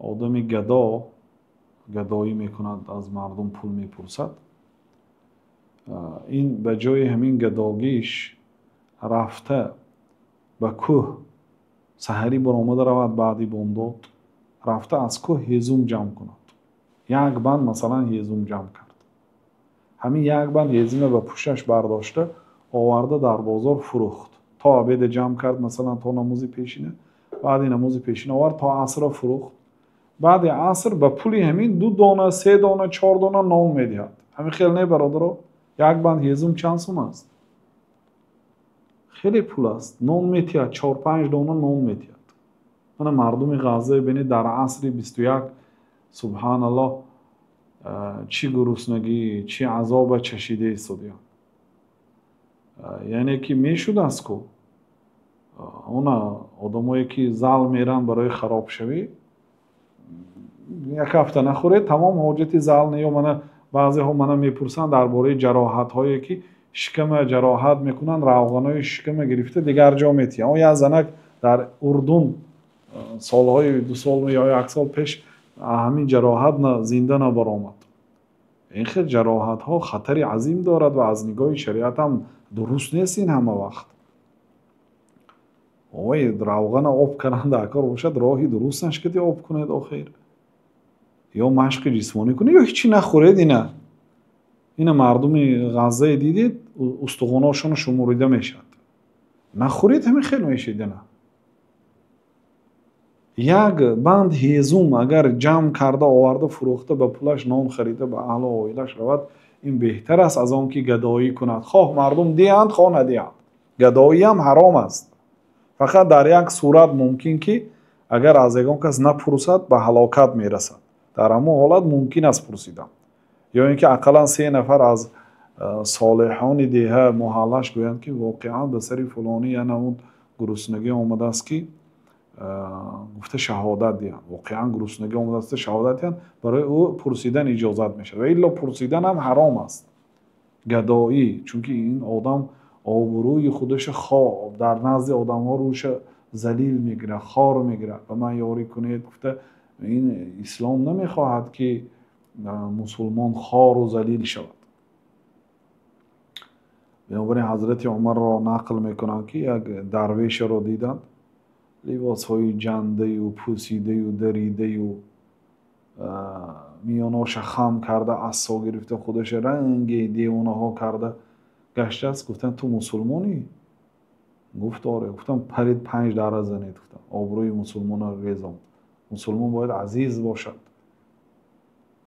Одами гадо гадоӣ мекунад, аз мардум пул мепурсад. Ин ба ҷои ҳамин гадогиш рафта ба кӯҳ саҳарӣ баромада равад, баъди бомдод рафта аз кӯҳ ҳезум ҷамъ кунад. Як банд масалан ҳезум ҷамъ кард, ҳамин як банд ҳезума ба пушташ бардошта оварда дар бозор фурӯхт. То обеда ҷамъ кард, масалан то намози пешина, баъди намози пешина овард то асрро фурӯхт. Баъди аср ба пули ҳамин 2 дона, 3 дона, 4 дона нон медиҳад. Ҳамин хел не, бародаро? Як банд ҳезум чанд сум аст? Хеле пул аст. Нон метиҳад, 4-5 дона нон метиҳад. Мана мардуми Ғазза бинед, дар асри 21, субҳаналлоҳ, чӣ гуруснагӣ, чӣ азоба чашида истодиянд. Яъне ки мешудааст ку она одамое ки зал меранд барои харобшавӣ, як ҳафта нахӯред, тамом ҳоҷати зал не. Ё мана баъзеҳо мана мепурсанд дар бораи ҷароҳатҳое ки шикама ҷароҳат мекунанд, равғанои шикама гирифта дигар ҷо метиҳанд. Он як занак дар Урдун солҳои 2 сол ё 1 сол пеш ҳамин ҷароҳат зинда набаромад. Ин хел ҷароҳатҳо хатари азим дорад ва аз нигоҳи шариат ҳам дуруст нест ин ҳама вақт. Ой, равғана об кардан дар кор бошад, роҳи дуруст нашкади об кунед охир. Ё машқи ҷисмонӣ кунед, ё ҳечи нахӯред. Ина мардуми Ғаззае дидед, устухонҳошон шуморида мешавад. Нахӯред, ҳамин хел мешед. Ина як банд ҳезум агар ҷамъ карда оварда фурӯхта ба пулаш нон харида ба аҳлу оилаш равад, ин беҳтар аст аз он ки гадоӣ кунад. Хоҳ мардум диҳанд, хоҳ надиҳанд, гадоиам ҳаром аст. Фақат дар як сурат мумкин ки агар аз ягон кас напурсад, ба ҳалокат мерасад. Дар ҳамон ҳолат мумкин аст пурсидан. Ё ин ки ақаллан 3 нафар аз солиҳони деҳа муҳаллаш гӯянд ки воқеан ба сари фулонӣ я намуд гуруснагӣ омадааст ки гуфта шаҳодат диҳанд. Воқеан гуруснагӣ омадааст, шаҳодат диҳанд, барои ӯ пурсидан иҷозат мешавад. Ва илло пурсидан ҳам ҳаром аст. Гадоӣ, чунки ин одам обрӯи худаша дар назди одамҳо рӯша залил мегирад, хор мегирад. Ба ман ёрӣ кунед гуфта, ин ислом намехоҳад ки мусулмон хору залил шавад. Бинобар ин ҳазрати Умарро нақл мекунанд ки як дарвешаро диданд, либосҳои ҷандаю пӯсидаю даридаю миёноша хам карда, асо гирифта, худаша ранги девонаҳо карда гаштааст. Гуфтанд: ту мусулмонӣ? Гуфт: оре. Гуфтанд: парид 5 дара занед. Гуфтанд: обрӯи мусулмонро резонд. Мусулмон бояд азиз бошад.